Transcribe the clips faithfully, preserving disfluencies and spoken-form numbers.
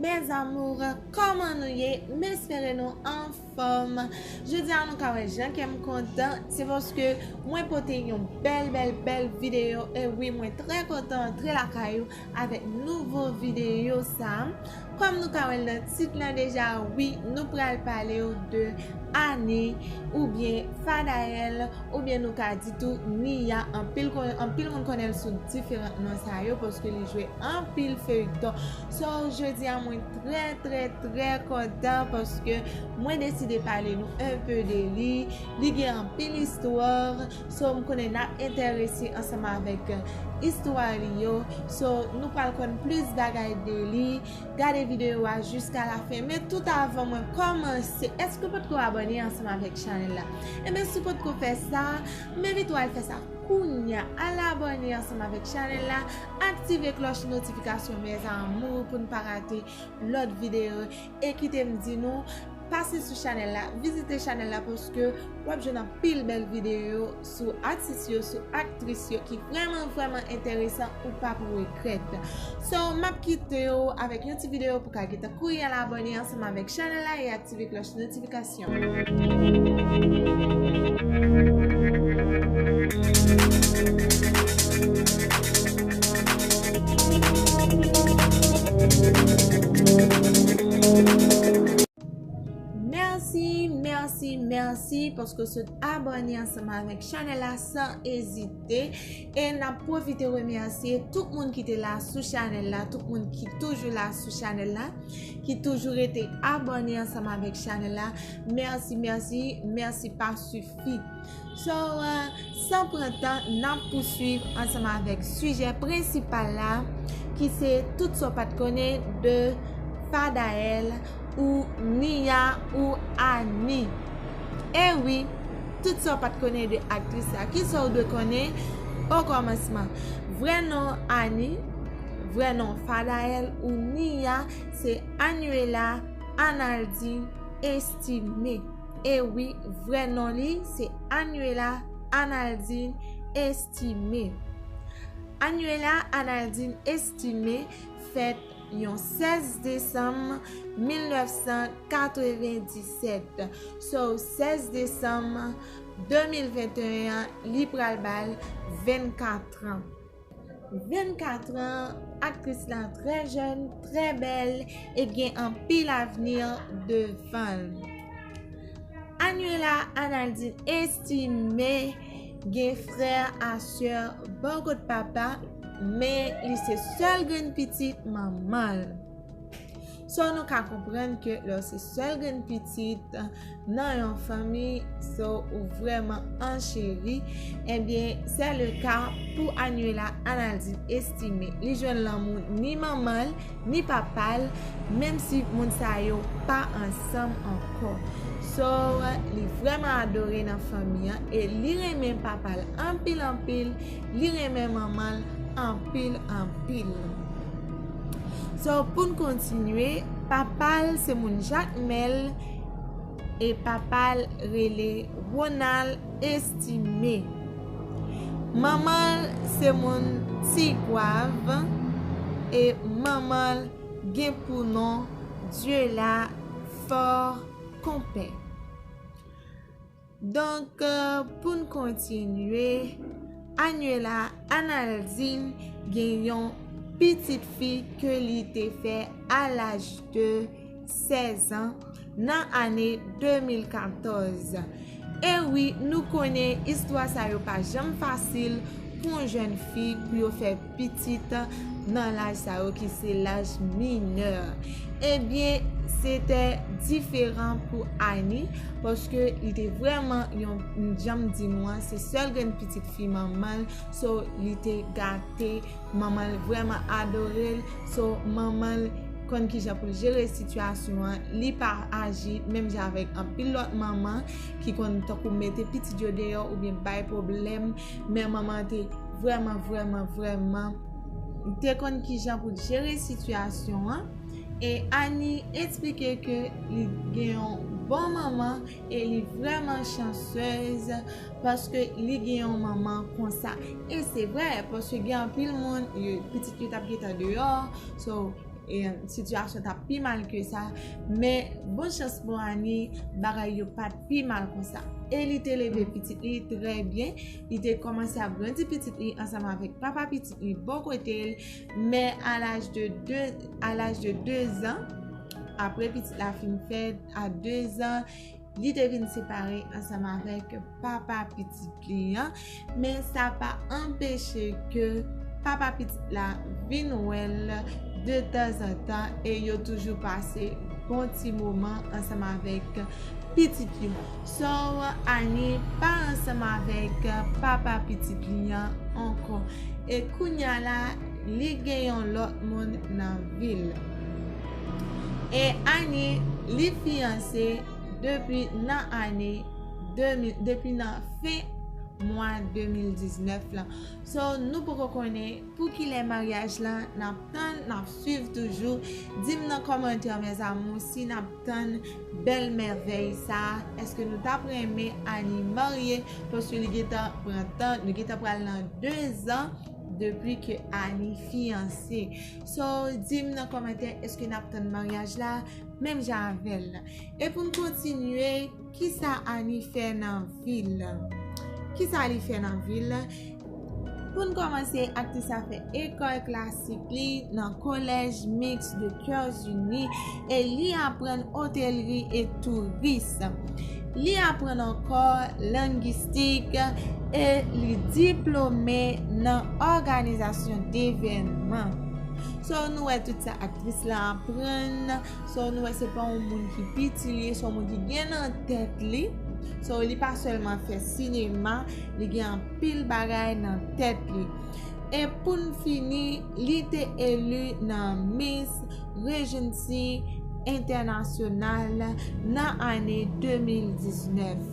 Mes amours, kòman nou ye? M espere nou anfòm. Jodi a nou ka wè jan kè m kontan, se paske mwen pote yon bèl, bèl, bèl videyo. E wi, mwen trè kontan antre lakay ou avèk nouvo videyo sa. Kòm nou ka wè l nan tit lan deja, wi, nou pral pale w de Annie oubyen Fadael, oubyen nou ka di tou Nia. Anpil kon-, anpil moun konnen l sou diferan non sa yo, paske li jwe anpil feyton. So, jodi a mwen trè, trè, trè kontan paske mwen deside pale nou un peu de li. Li gen anpil istwa. So, m konnen n ap enterese ansanm avèk istwa li yo. So, nou pral konn plis bagay de li. Gade videyo a jiska lafen. Men tout avan mwen kòmanse, èske w potko abòne ansanm avèk chanèl la? Ebyen, si w potko fè sa, m envite w al fè sa kounya. Al abòne ansanm avèk chanèl la, aktive klòch notifikasyon, mes amours, pou n pa rate lòt videyo. E kite m di nou, pase sou chanèl la, vizite chanèl la, paske w ap jwenn anpil bèl videyo sou atis yo, sou aktris yo ki vrèman, vrèman enteresan, ou p ap regrèt. So, m ap kite w avèk yon ti videyo pou ka gentan kouri al abòne ansanm avèk chanèl la e aktive klòch notifikasyon. Mèsi, mèsi, mèsi paske w sot abòne ansanm avèk chanèl la san ezite. E n ap pwofite remèsye tout moun ki te la sou chanèl la, tout moun ki toujou la sou chanèl la, ki toujou rete abòne ansanm avèk chanèl la. Mèsi, mèsi, mèsi pa sifi. So, euh, san pran tan, n ap pouswiv ansanm avèk sijè prensipal la, ki se tout sa w pa t konnen de Fadael ou Nia ou Annie. E wi, tout sa w pa t konnen de aktris la. Kisa w dwe konnen o kòmansman? Vrè non Annie, vrè non Fadael ou Nia, se Anuela Analdine Estimé. E wi, vrè non li se Anuela Analdine Estimé. Anuela Analdine Estimé fèt yon sèz desanm mil nèf san katrevenndisèt. So, sèz desanm de mil venteyen an, li pral ba l vennkat an. Vennkat an, aktris la trè jèn, trè bèl e gen anpil avni devan l. Anuela Analdine Estimé gen frè a sè bò kot papa, men li se sèl grenn pitit manman l. So, nou ka konprann ke lè w se sèl grenn pitit nan yon fanmi, so, ou vrèman an cheri. Ebyen, se le ka pou Anuela Analdine Estimé. Li jwenn lanmou ni manman l, ni papa l, menm si moun sa yo pa ansanm ankò. So, li vrèman adore nan fanmi an e li renmen papa l anpil, anpil, li renmen manman l anpil, anpil. So, pou n kontinye, papa l se moun Jakmèl e papa l rele Ronald Estimé. Manman l se moun Tigwav e manman l gen pou non Diela Fort Compère. Donk, euh, pou n kontinye, Anuela Analdine gen yon pitit fi ke li te fè a laj de sèz an nan ane de mil katòz. E wi, nou konnen istwa sa yo pa janm fasil pou yon jèn fi pou yo fè pitit nan laj sa yo ki se laj minè. Ebyen, se te diferan pou Annie, paske li te vrèman yon, jan m di nou an, se sèl grenn pitit fi manman l, so li te gate, manman l vrèman adore l, so manman l konn kijan pou l jere sitiyasyon an, li pa aji menm jan avèk anpil lòt manman ki konn tankou mete pitit yo deyò oubyen bay pwoblèm, men manman te vrèman, vrèman, vrèman, li te konn kijan pou l jere sitiyasyon an. E Annie eksplike ke li gen yon bon manman e li vrèman chansez paske li gen yon manman konsa. E se vre, paske gen anpil moun, yo, pitit yo t ap gentan deyò, so, e sitiyasyon t ap pi mal ke sa. Men bon chans pou Annie, bagay yo pa t pi mal konsa. E li te leve pitit li trè byen. Li te kòmanse ap grandi pitit li ansanm avèk papa pitit li bò kote l. Men a laj de de, a laj de de zan, apre pitit la fin fèt, a de zan, li te vin separe ansanm avèk papa pitit li an. Men sa pa anpeche ke papa pitit la vin wè l de tanzantan e yo toujou pase bon ti moman ansanm avèk pitit yo. So, Annie pa ansanm avèk papa pitit li an ankò. E kounya la, li gen yon lòt moun nan vi l. E Annie, li fiyanse depi nan ane de mil, depi nan fen mwa de mil diznèf lan. So, nou poko konnen pou kilè maryaj lan, n ap tann, n ap swiv toujou. Di m nan kòmantè, mes amours, si n ap tann bèl mèvèy sa, èske nou t ap renmen Annie marye? Paske li gentan pran tan, nou gentan pral nan de zan depi ke Annie fiyanse. So, di m nan kòmantè, èske n ap tann maryaj la menm jan avè l? E pou n kontinye, kisa Annie fè nan vi l? Kisa li fè nan vi l? Pou n kòmanse, aktris la fè ekòl klasik li nan Collège Mixte de Cœurs Unis e li aprann otelri e touris. Li aprann ankò lengistik e li diplome nan òganizasyon devènman. So, nou wè tout sa aktris la aprann. So, nou wè se pa yon moun ki piti li ye, se yon moun ki gen nan tèt li. So, li pa sèlman fè sinema, li gen anpil bagay nan tèt li. E pou n fini, li te eli nan Miss Regency International nan ane de mil diznèf.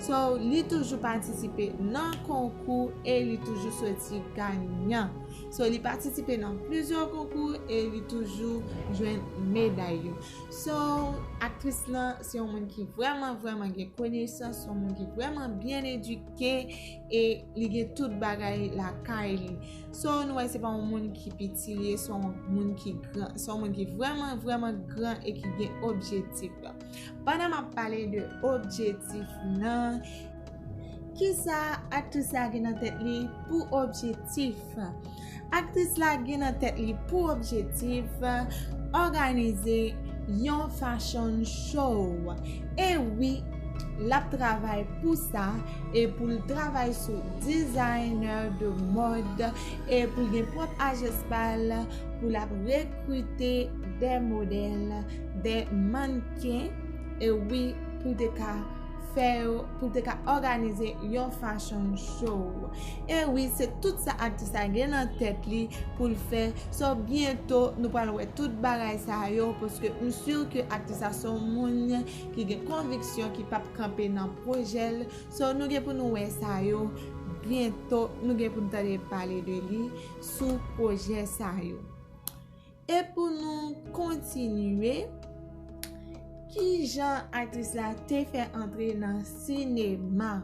So, li toujou patisipe nan konkou e li toujou soti ganyan. So, li patisipe nan plizyè konkou e li toujou jwenn meday yo. So, aktris lan se yon moun ki vrèman, vrèman gen konesans, se yon moun ki vrèman byen edike e li gen tout bagay lakay li. So, nou wè se pa yon moun ki piti li ye, se yon moun ki gran, se yon moun ki vrèman, vrèman gran e ki gen objektif. Pandan m ap pale de objektif nan, kisa aktris la gen nan tèt li pou objektif? Aktris la gen nan tèt li pou objektif òganize yon fashion show. E wi, l ap travay pou sa e pou l travay sou designer de mode e pou l gen pwòp ajans pa l pou l ap rekrite de modèl, de mannken. E wi, pou l te ka fè yo, pou l te ka òganize yon fashion show. E wi, se tout sa aktris la gen nan tèt li pou l fè. So, byento, nou pral wè tout bagay sa yo, paske m si ke aktris la se yon moun ki gen konviksyon, ki p ap kanpe nan pwojè l. So, nou gen pou nou wè sa yo byento, nou gen pou n tande pale de li sou pwojè sa yo. E pou nou kontinye, kijan aktris la te fè antre nan sinema?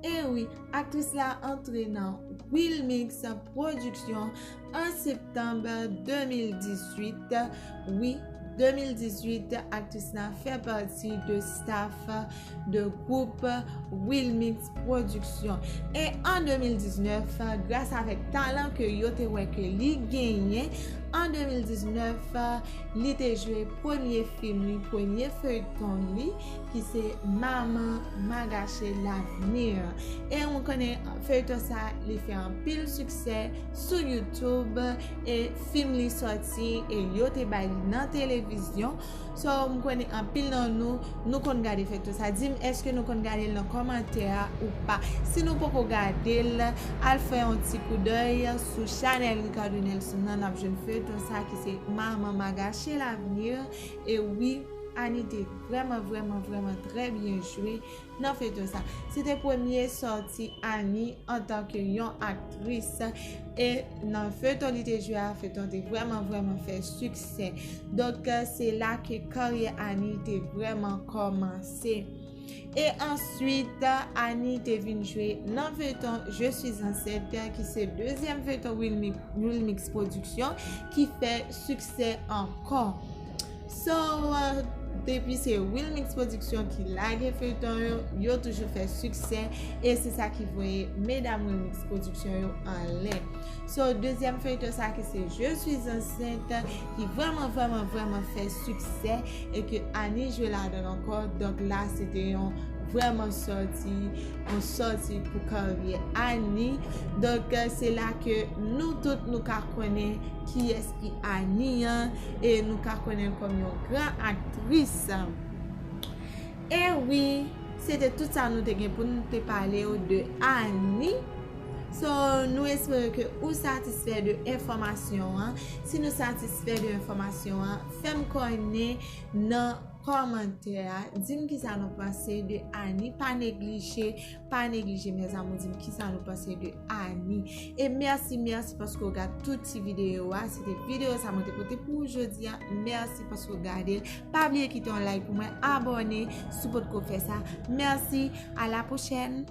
E wi, aktris la antre nan Wilmix Production an septanm de mil dizuit. Wi, de mil dizuit, aktris la fè pati de staff de gwoup Wilmix Production. E an de mil diznèf, gras avèk talan ke yo te wè ke li genyen, an de mil diznèf, li te jwe premye fim li, premye feyton li, ki se Maman Magache Lavenir. E nou konnen feyton sa, li fè anpil siksè sou YouTube, e fim li sòti, e yo te bay li nan televizyon. So, m konnen anpil nan nou, nou konn gade feyton sa. Di m, èske nou konn gade l nan kòmantè a ou pa? Si nou poko gade l, al fè yon ti koudèy sou chanèl Ricardo Nelson nan, n ap jwenn feyton sa ki se Maman Magache Lavenir. E wi, Annie te vrèman, vrèman, vrèman trè byen jwe nan feyton sa. Se te premye sòti Annie antanke yon aktris. E nan feyton li te jwe a, feyton te vrèman, vrèman fè siksè. Donk, se la ke karyè Annie te vrèman kòmanse. E answit, Annie te vin jwe nan feyton Je suis enceinte, ki se dezyèm feyton Wilmix, Wilmix Production, ki fè siksè ankò. So, uh, depi se Wilmix Production ki lage feyton yo, yo toujou fè siksè, e se sa ki voye medam Wilmix Production yo anlè. So, dezyèm feyton sa ki se Je suis enceinte, ki vrèman, vrèman, vrèman fè siksè, e ke Annie jwe ladan l ankò. Donk la, se te yon vrèman sòti, yon sòti pou karyè Annie. Donk, se la ke nou tout nou ka konnen kiyès ki Annie an, e nou ka konnen l kòm yon gran aktris. E wi, se te tout sa nou te gen pou nou te pale w de Annie. So, nou espere ke ou satisfè de enfòmasyon an. Si nou satisfè de enfòmasyon an, fè m konnen nan kòmantè a. Di m kisa nou panse de Annie. Pa neglije, pa neglije, mes amours, di m kisa nou panse de Annie. E mèsi, mèsi paske w gade tout ti videyo a. Se te videyo sa mwen te pote pou ou jodi a. Mèsi paske w gade l. Pa bliye kite yon like pou mwen, abòne si w potko fè sa. Mèsi, à la prochaine.